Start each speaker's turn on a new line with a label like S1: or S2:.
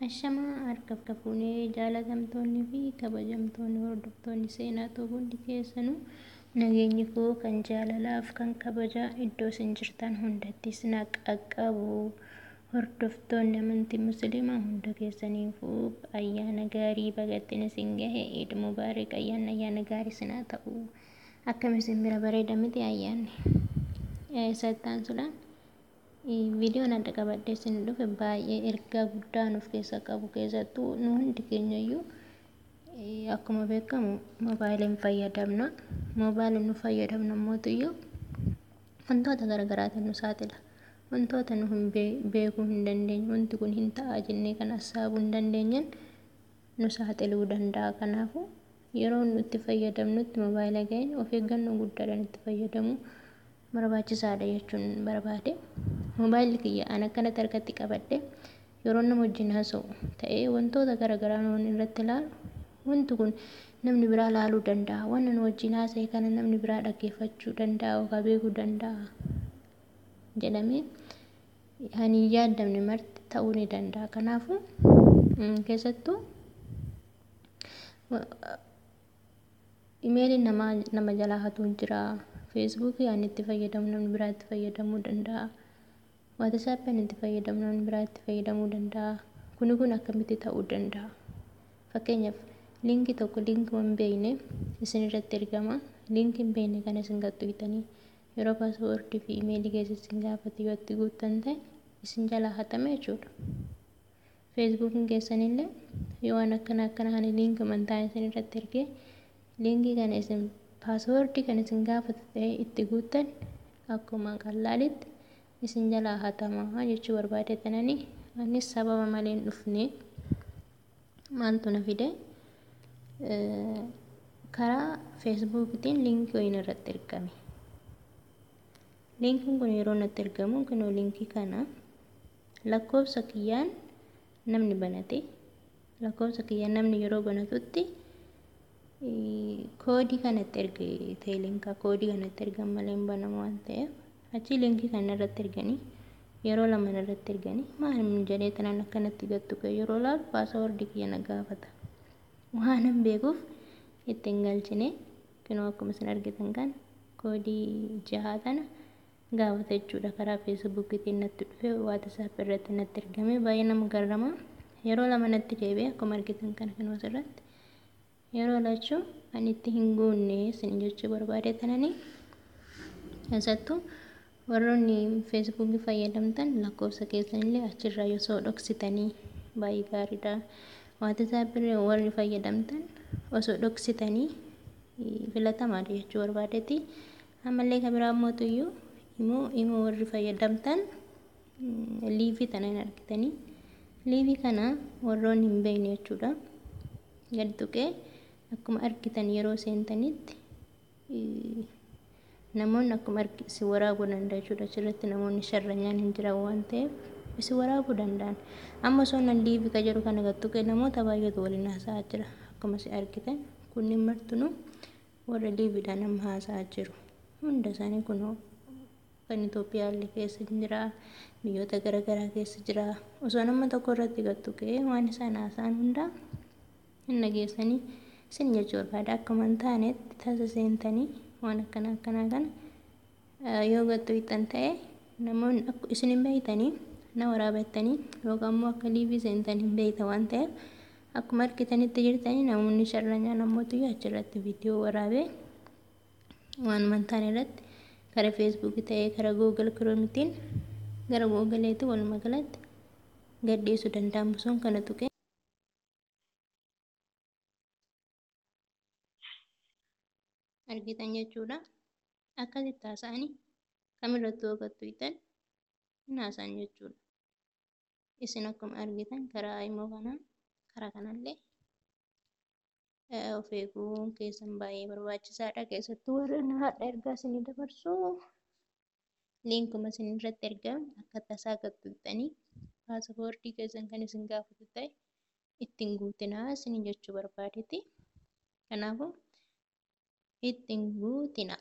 S1: Ashamaa harka fuunee jaalatamtoonni fi kabajamtoonni hordoftoonni seenaa ta'uu hundi keessanuu nageenyi koo kan jaalalaaf kan kabajaa iddoo isin jirtan hundatti isin qaqqabu. Hordoftoonni amantii musliimaa hunda keessaniifuu ayyaana gaarii bagattiin isin gahe Eid Mubaarak, ayyaanni ayyaana gaarii isin haa ta'u. Akkam isin bira bareeda miti ayyaanni? Isatti aansuudhaan viidiyoon adda qabadhee isin dhufe baay'ee ergaa guddaa nuuf keessaa qabu. Keessattuu nu hundi keenyayyuu akkuma beekamu moobaayiliin fayyadamna. Moobaayiliin nu fayyadamnu immootiyyuu wantoota garaagaraatiin nu saaxila. Wantoota nu hin beekuu hin dandeenye, wanti kun hin ta'a jennee kan hassaabuu hin dandeenyeen nu saaxiluu danda'a. Kanaafuu yeroo nu itti fayyadamnutti moobaayila keenya of eeggannoo guddaadhaan itti fayyadamuu barbaachisaadha jechuun barbaade. Moobaayilli kiyya an akkanatti harkatti qabadhe yeroo nama wajjin haasa'u ta'ee wantoota garaagaraa nuun irratti ilaalu, wanti kun namni biraa ilaaluu danda'a. Waan nu wajjin haasa'e kana namni biraa dhaggeeffachuu danda'a yookaan beekuu danda'a jedhamee kan hin yaaddamne marti ta'uu ni danda'a. Kanaafuu keessattuu imeeliin namaa nama jalaa hatuun jira. Feesbuukii ani itti fayyadamu namni biraa itti fayyadamuu danda'a. Waatisaappi ani itti fayyadamu namni biraa itti fayyadamuu danda'a. Kuni kun akkamitti ta'uu danda'a? Fakkeenyaaf liinkii tokko, liinkii hin beekne isin irratti ergama. Liinkii hin beekne kana isin gattuqxanii yeroo paaswoordii fi imeelii keessa isin gaafatu yoo itti guuttan ta'e isin jalaa hatame jechuudha. Feesbuukiin keessanillee yoo waan akkana akkana kana liinkii mataa isin irratti ergee liinkii kana isin paaswoordii kan isin gaafatu ta'e itti guuttan akkuma qallaalitti isin jalaa hatama jechuu barbaade. Tananii anis sababa malee hin dhufne. Maaltu na fide? Karaa feesbuukiitiin liinkii wayiin irratti ergame. Liinkiin kun yeroo natti ergamu, kunoo liinkii kana lakkoofsa kiyyaan namni banate, lakkoofsa kiyyaan namni yeroo banatutti koodii kanatti erge teelinkaa koodii kanatti ergan malee hin banamu waan ta'eef, achi liinkii kana irratti erganii yeroo lama irratti erganii maal jedhee tanaan akkanatti gattu yeroo laalu paaswoordii kiyya na gaafata. Waan hin beekuuf ittiin galchine. Kunoo akkuma isin argitan kan koodii jahaa tana gaafata jechuudha. Karaa feesbuukiitiin natti dhufe, waatisaap irratti natti ergame. Baay'ee nama garrama. Yeroo lama natti deebi'e. Akkuma argitan kana kunoo asirratti yeroo lachuu ani itti hin guunne isin jechuu barbaade. Tananii keessattuu warroonni feesbuukii fayyadamtan lakkoofsa keessanillee achirraa osoo dhoksitanii baay'ee gaariidha. Waatisaap warri fayyadamtan osoo dhoksitanii filatamaadha jechuu barbaadeeti. Ammallee kan biraa mootuyyuu imoo warri fayyadamtan liivii tana hin argitanii. Liivii kana warroonni hin beekne jechuudha. Gadi tuqee akkuma argitan yeroo seentanitti namoonni akkuma isin waraabuu danda'a jechuudha. Achirratti namoonni sharranyaan hin jiran waan ta'eef isin waraabuu danda'an. Amma osoo nan liivii ka jedhu kana gad tuqee namoota baay'eetu waliin haasa'aa jira. Akkuma isin argitan kunniin martinuu warra liiviidhaan amma haasa'aa jiru. Hunda isaanii kunoo kan Itoophiyaallee keessa jira, biyyoota garaagaraa keessa jira. Osoo nama tokko irratti gad tuqee waan isaan haasa'an hundaa hin dhageessanii isin jechuu barbaada. Akkuma hin taanetti tasa seentanii waan akkana akkanaa kana yoo gad tuqxan ta'e namoonni isin hin beektanii na waraabattanii yookaan immoo akka liivii seentan hin beektan waan ta'eef akkuma argitanitti jirtanii namoonni sharranyaa namoota achirratti viidiyoo waraabee waan mantaan irratti karaa feesbuukii ta'ee karaa Google Kiroomitiin gara googaleetti walumaa galatti gadhiisuu danda'amu sun kana tuqee argitan jechuudha. Akkasitti haasa'anii kamirrattuu yoo tuqxan hin haasa'an jechuudha. Isin akkuma argitan karaa immoo kanaa karaa kanallee of eeguun keessan baay'ee barbaachisaadha. Keessattuu warreen haadha ergaa isinii dabarsu liinkuma isin irratti ergame akka tasaa gad tuqxanii paaspoortii keessan kan isin gaafatu ta'e ittiin guutinaa isin jechuu barbaadeeti. Kanaafuu ittiin guutina.